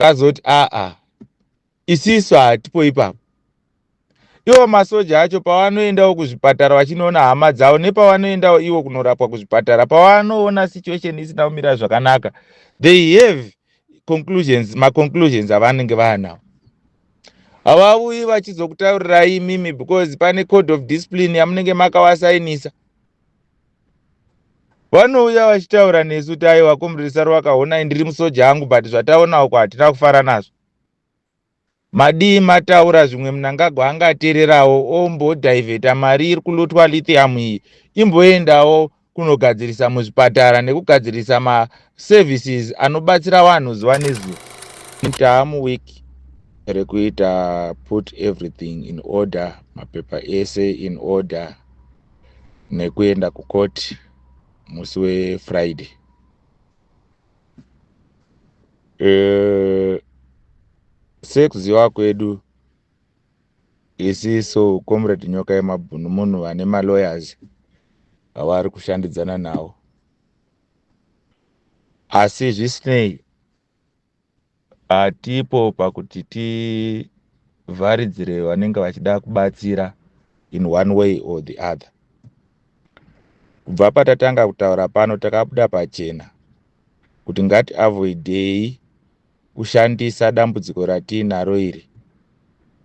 Vakazoti aa, isisu hatipo ipapo. Ivo masoja acho pavanoendawo kuzvipatara vachinoona hama dzavo, nepavanoendawo ivo kunorapwa kuzvipatara, pavanoona situation isina kumira zvakanaka, they have conclusions, maconclusions avanenge vaanawo. Havauyi vachizokutaurirai imimi, because pane code of discipline yamunenge makavasainisa. Vanouya vachitaura nesu kuti, "Aiwa, Comrade Saruwaka, honai, ndiri musoja angu, but zvataona uko hatina kufara nazvo. Madii mataura zvimwe Mnangagwa angateererawo, ombodhaivheta mari iri kulootwa lithium iyi, imboendawo kunogadzirisa muzvipatara nekugadzirisa maservices anobatsira vanhu zuva nezuva." Taamuweek rekuita put everything in order, mapepa ese in order, nekuenda kukoti musi weFriday. Sekuziva kwedu isiso, Comrade Nyoka Yemabhunu munhu vane malawyers avari kushandidzana nawo. Asi zvisinei, hatipo pakuti tivharidzire vanenge vachida kubatsira in one way or the other. Kubva patatanga kutaura pano, takabuda pachena kuti ngatiavoidei kushandisa dambudziko ratiinaro iri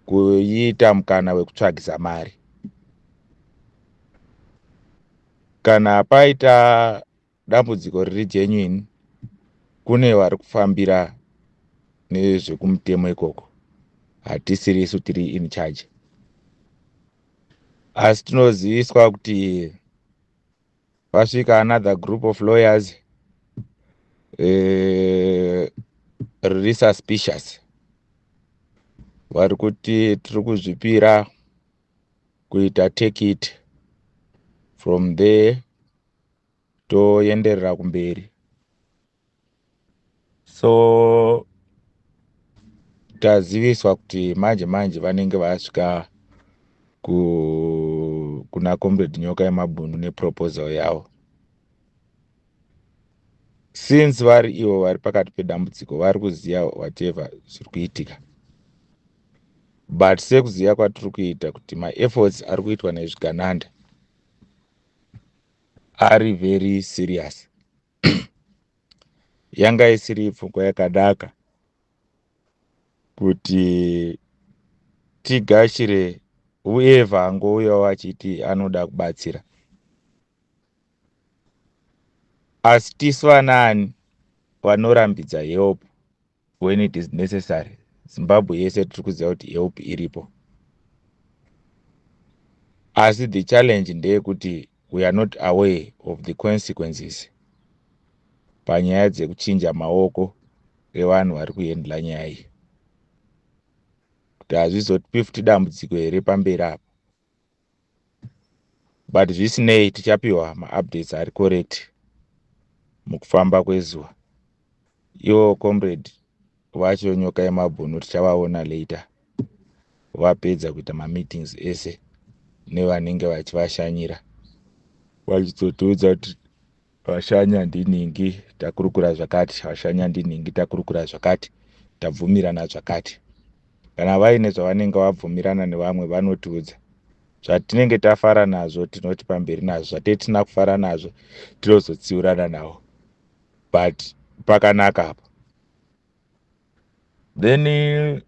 kuita mukana wekutsvagisa mari. Kana paita dambudziko riri genuine, kune vari kufambira nezvekumutemo ikoko. Hatisiri isu tiri in charge. Asi tinoziviswa kuti pasvika another group of lawyers riri suspicious. Vari kuti tiri kuzvipira kuita take it from there, toenderera kumberi. So taziviswa kuti manje manje vanenge vasvika kuna Comrade Nyoka Yemabhunu neproposal yavo. Since vari ivo vari pakati pedambudziko, vari kuziva whatever zviri kuitika. But sekuziva kwatiri kuita kuti maefforts ari kuitwa nezvigananda ari very serious, yanga isiri pfungwa yakanaka kuti tigashire whoever angouyawo achiti anoda kubatsira. Asi tisu vanaani vanorambidza help when it is necessary? Zimbabwe yese tiri kuziva kuti help iripo, asi the challenge ndeyekuti we are not aware of the consequences panyaya dzekuchinja maoko evanhu vari kuhandle nyaya iyi, kuti hazvizotipi futi dambudziko here pamberi apa. But zvisinei, tichapiwa maupdates ari correct mukufamba kwezuva. Ivo comrade vacho Nyoka Yemabhunu tichavaona later, vapedza kuita mameetings ese nevanenge vachivashanyira, vachizotiudza kuti vashanya ndinhingi, takurukura zvakati, vashanya ndinhingi, takurukura zvakati, tabvumirana zvakati. Kana vaine zvavanenge vabvumirana nevamwe, vanotiudza. Zvatinenge tafara nazvo, tinoti pamberi nazvo. Zvatee tisina kufara nazvo, tinozotsiurana navo. But pakanaka apa. Then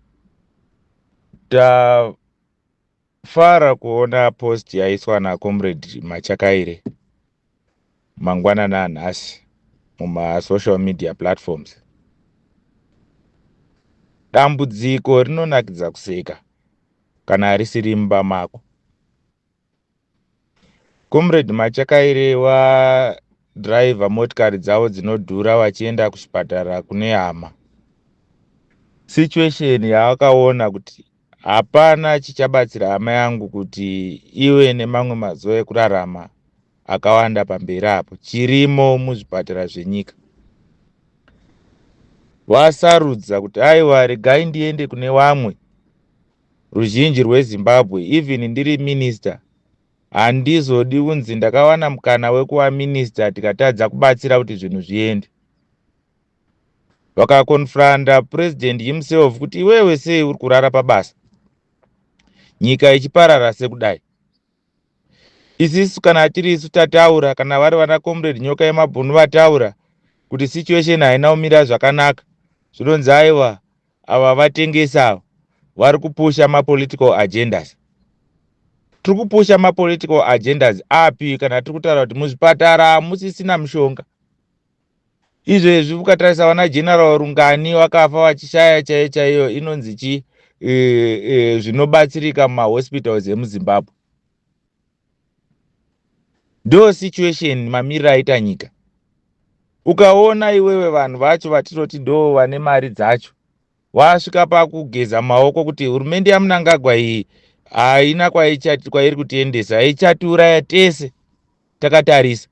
tafara kuona post yaiswa naComrade Machakaire mangwanani anhasi mumasocial media platforms. Dambudziko rinonakidza kuseka kana risiri mumba mako. Comrade Machakaire vadhiraivha motikari dzavo dzinodhura vachienda kuchipatara kune hama. Situation yavakaona kuti hapana chichabatsira hama yangu kuti ive nemamwe mazuva ekurarama akawanda pamberi apo, chirimo muzvipatara zvenyika, vasarudza kuti, "Aiwa, regai ndiende kune vamwe ruzhinji rweZimbabwe. Even ndiri minista, handizodi kunzi ndakawana mukana wekuva minista tikatadza kubatsira kuti zvinhu zviende." Vakaconfronta president himself kuti iwewe sei uri kurara pabasa, nyika ichiparara sekudai? Isisu kana tiri isu tataura, kana vari vana Comrade Nyoka Yemabhunu vataura kuti situation haina kumira zvakanaka, zvinonzi aiwa, ava vatengesa, ava vari kupusha mapolitical agendas. Tiri kupusha mapolitical agendas api kana tiri kutaura kuti muzvipatara hamusisina mishonga? Izvezvi ukatarisa vana General Rungani vakafa vachishaya chaiyo chaiyo inonzi chi zvinobatsirika mumahospitals emuZimbabwe. Ndo situation mamiriro aita nyika. Ukaona iwewe vanhu vacho vatinoti ndo vane mari dzacho wasvika pakugeza maoko kuti hurumende yaMunangagwa iyi haina kwairi kutiendesa, ichatiuraya tese takatarisa.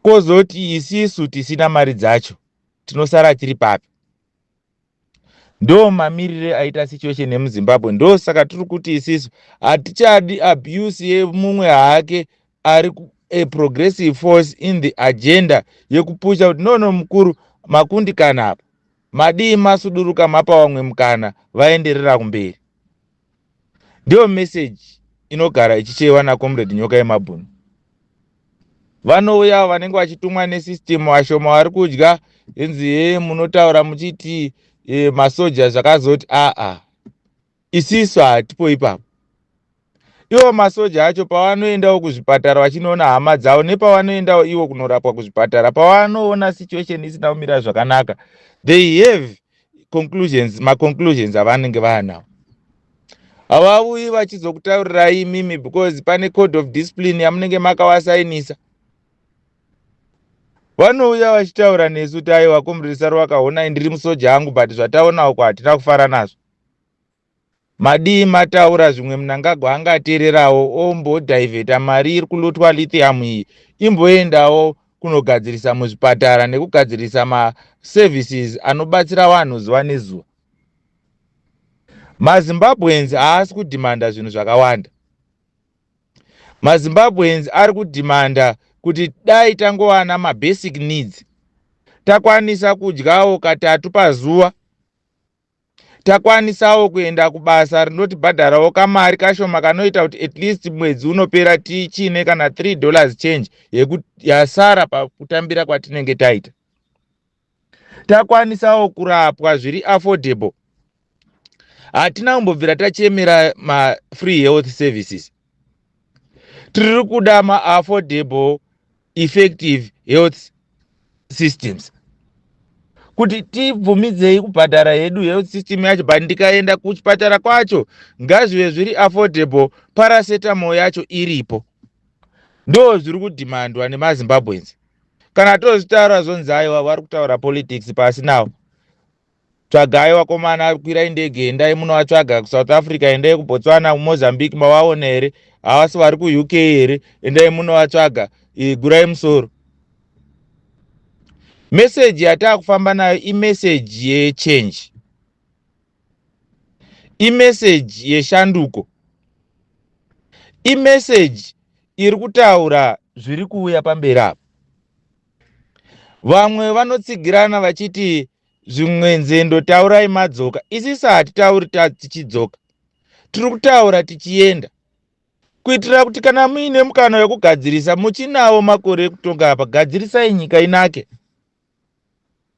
Kwozoti isisu tisina mari dzacho tinosara tiri papi? Ndo mamirire aita situation yemuZimbabwe. Ndo saka tiri kuti isisu hatichadi abuse yemumwe hake ari a progressive force in the agenda yekupusha kuti no, mukuru, makundikana apa, madii masuduruka, mapa vamwe mukana vaenderera kumberi. Ndiyo meseji inogara ichichewa naComrade Nyoka Yemabhunu. Vanouya vanenge vachitumwa nesystem, vashoma vari kudya inzi ye munotaura muchiti masoja zvakazoti aa, isisu hatipo ipapo. Ivo masoja acho pavanoendawo kuzvipatara vachinoona hama dzavo, nepavanoendawo ivo kunorapwa kuzvipatara, pavanoona situation isina kumira zvakanaka, they have conclusions, maconclusions avanenge vaanawo. Havauyi vachizokutaurirai imimi because pane code of discipline yamunenge makavasainisa. Vanouya vachitaura nesu kuti aiwa, Comrade Saruwaka, honai, ndiri musoja angu, but zvataona uko hatina kufara nazvo. Madii mataura zvimwe Munangagwa angateererawo ombodhaivheta mari iri kulootwa lithium iyi, imboendawo kunogadzirisa muzvipatara nekugadzirisa maservices anobatsira vanhu zuva nezuva. MaZimbabweans haasi kudhimanda zvinhu zvakawanda. MaZimbabweans ari kudhimanda kuti dai tangowana mabasic needs, takwanisa kudyawo katatu pazuva, takwanisawo kuenda kubasa rinotibhadharawo kamari kashoma kanoita kuti at least mwedzi unopera tichine kana $3 change yasara pakutambira kwatinenge taita, takwanisawo kurapwa zviri affordable. Hatina kumbobvira tachemera mafree health services. Tiri kuda maaffordable, effective health systems, kuti tibvumidzei kubhadhara hedu health system yacho, but ndikaenda kuchipatara kwacho ngazvive zviri affordable, paracetamol yacho iripo. Ndo zviri kudhimandwa nemaZimbabweans. Kana tozvitaura zvonzi aiwa, vari kutaura politics pasinawo. Tsvagai vakomana, kwirai ndege, endai munovatsvaga kuSouth Africa, endai kuBotswana, kuMozambique. Mavaona here? Havasi vari kuUK here? Endai munovatsvaga, gurai musoro. Meseji yataakufamba nayo imeseji yechange, imeseji yeshanduko, imeseji iri kutaura zviri kuuya pamberi apo. Vamwe vanotsigirana vachiti zvimwe nzendo taurai madzoka. Isisi hatitauri tichidzoka, tiri kutaura tichienda, kuitira kuti kana muine mukana wekugadzirisa, muchinawo makore ekutonga apa, gadzirisai nyika inake.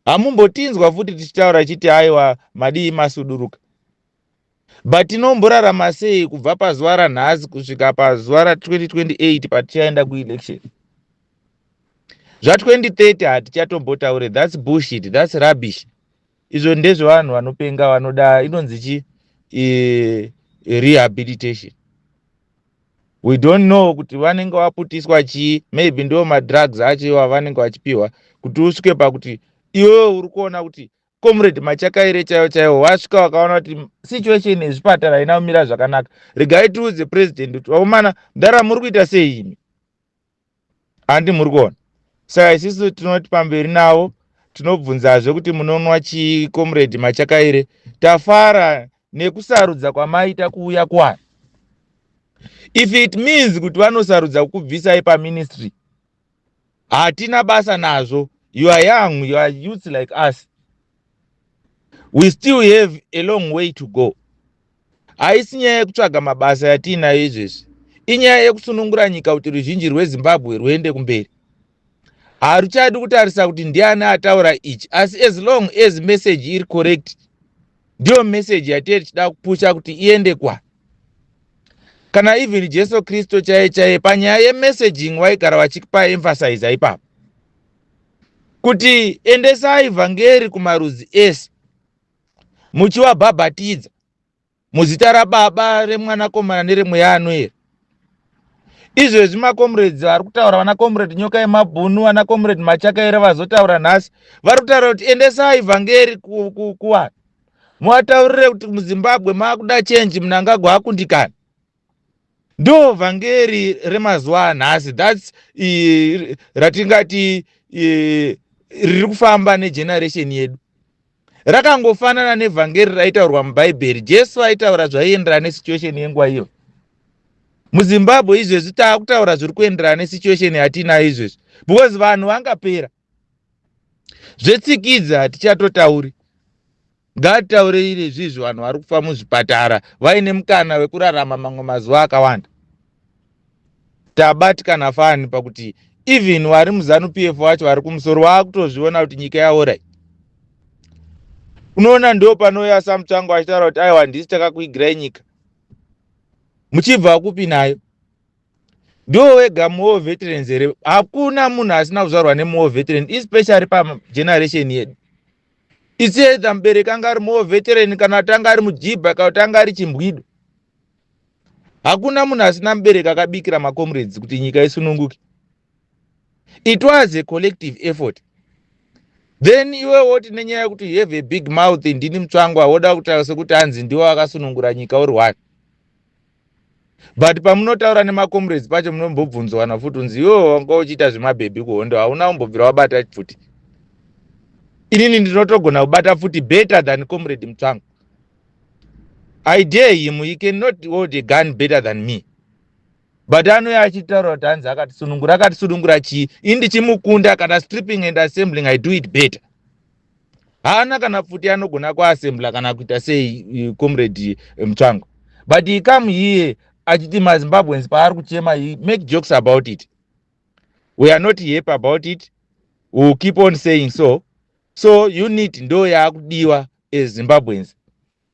Hamumbotinzwa futi tichitaura chiti aiwa, madii masuduruka. But tinomborarama sei kubva pazuva ranhasi kusvika pazuva ra2028 patichaenda kuelection? Zva2030 hatichatombotaure. That's bullshit, that's rubbish. Izvo ndezvevanhu vanopenga, vanoda inonzi chi rehabilitation. We don't know kuti vanenge vaputiswa chii. Maybe ndo madrugs acho iwo avanenge vachipiwa kuti usvike pakuti iwewe uri kuona kuti Comrade Machakaire chaivo chaivo vasvika vakaona kuti situation yezvipatara haina kumira zvakanaka. Regai tiudze president kuti vakomana, ndara muri kuita sei imi? Handi muri kuona? Saka isisu tinoti pamberi navo. Tinobvunzazve kuti munonwa chii, Comrade Machakaire? Tafara nekusarudza kwamaita kuuya kuwana. If it means kuti vanosarudza kukubvisai paministry, hatina basa nazvo. You are young, you are youths like us. We still have a long way to go. Haisi nyaya yekutsvaga mabasa yatiinayo izvezvi, inyaya yekusunungura nyika kuti ruzhinji rweZimbabwe rwuende kumberi. Haruchadi kutarisa kuti ndiani ataura ichi, asi as long as message iri correct, ndiyo message yatee tichida kupusha kuti iende kwa. Kana even Jesu Kristu chaiye chaiye, panyaya yemessaging vaigara vachipa emphasize ipapo kuti endesai vhangeri kumarudzi ese, muchivabhabhatidza muzita raBaba, reMwanakomana nereMweya anoera. Izvezvi macomrades vari kutaura, vana Comrade Nyoka yemabhunu, vana Comrade Machakaire vazotaura nhasi, vari kutaura kuti endesai vhangeri kuvanhu, muvataurire kuti muZimbabwe maakuda change, Mnangagwa akundikana. Ndo vhangeri remazuva anhasi, that's ratingati riri kufamba negeneration yedu. Rakangofanana nevhangeri raitaurwa mubhaibheri. Jesu aitaura zvaienderana nesituation yenguva iyo. MuZimbabwe izvezvi taakutaura zviri kuenderana nesituation yatinayo izvezvi, because vanhu vangapera. Zvetsikidzi hatichatotauri, ngatitaure izvizvi. Vanhu vari kufa muzvipatara vaine mukana wekurarama mamwe mazuva akawanda. Tabatikana fani pakuti even vari muZANU PF vacho vari kumusoro vaakutozviona kuti nyika yaorai. Unoona, ndo panouya saMutsvango achitaura kuti aiwa, ndisi takakuigirai nyika, muchibva kupi nayo? Ndo wega muwar veterans here? Hakuna munhu asina kuzvarwa nemuwar veteran, especially pageneration yedu. It's either mubereki anga ari muwar veteran, kana kuti anga ari mujibha, kana kuti anga ari chimbwido. Hakuna munhu asina mubereki akabikira macomrades kuti nyika isununguke. It was a collective effort. Then iwe woti nenyaya yekuti you have a big mouth, ndini Mutsvangwa, woda kutaura sekuti hanzi ndiwo akasunungura nyika uri one. But pamunotaura nemacomrades pacho, munombobvunzwana futi unzi iwe wanga uchiita zvemabhebhi kuhondo, hauna kumbobvira wabata pfuti. Inini ndinotogona kubata pfuti better than Comrade Mutsvangwa. I dare him, he cannot hold a gun better than me. But anouya achitaura kuti hanzi akatisunungura. Akatisunungura chii? Ini ndichimukunda kana stripping and assembling, I do it better. Haana kana pfuti anogona kuassembla kana kuita sei, Comrade Mutsvangwa. But he come here achiti maZimbabweans paari kuchema, he make jokes about it. We are not happy about it. We will keep on saying so. So unity ndo yaakudiwa as Zimbabweans.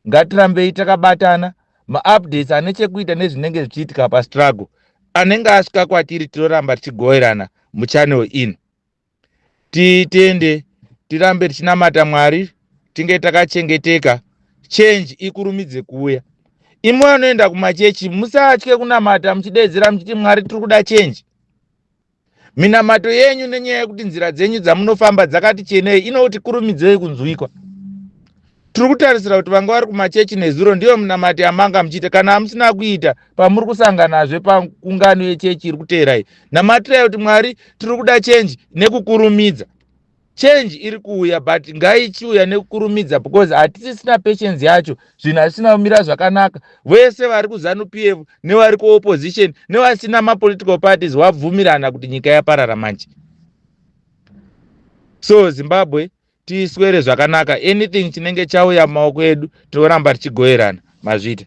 Ngatirambei takabatana. Maupdates ane chekuita nezvinenge zvichiitika pastruggle anenge asvika kwatiri, tinoramba tichigoverana muchannel ino. Titende, tirambe tichinamata Mwari, tinge takachengeteka, change ikurumidze kuuya. Imwe vanoenda kumachechi, musatye kunamata muchidedzera muchiti, "Mwari, tiri kuda change." Minamato yenyu, nenyaya yekuti nzira dzenyu dzamunofamba dzakati chenei, inoti kurumidzei kunzwikwa. Tiri kutarisira kuti vanga vari kumachechi nezuro, ndiyo munamato yamanga muchiita. Kana hamusina kuita, pamuri kusanganazve pakungano yechechi iri kuteerai, namatirai kuti, "Mwari, tiri kuda change nekukurumidza." Change iri kuuya, but ngaichiuya nekukurumidza, because hatisisina patience yacho. Zvinhu hazvisina kumira zvakanaka. Vese vari kuZANU PF nevari kuopposition nevasina mapolitical parties vabvumirana kuti nyika yaparara manje. So Zimbabwe, tiswere zvakanaka. Anything chinenge chauya mumaoko edu, tinoramba tichigoverana. Mazvita.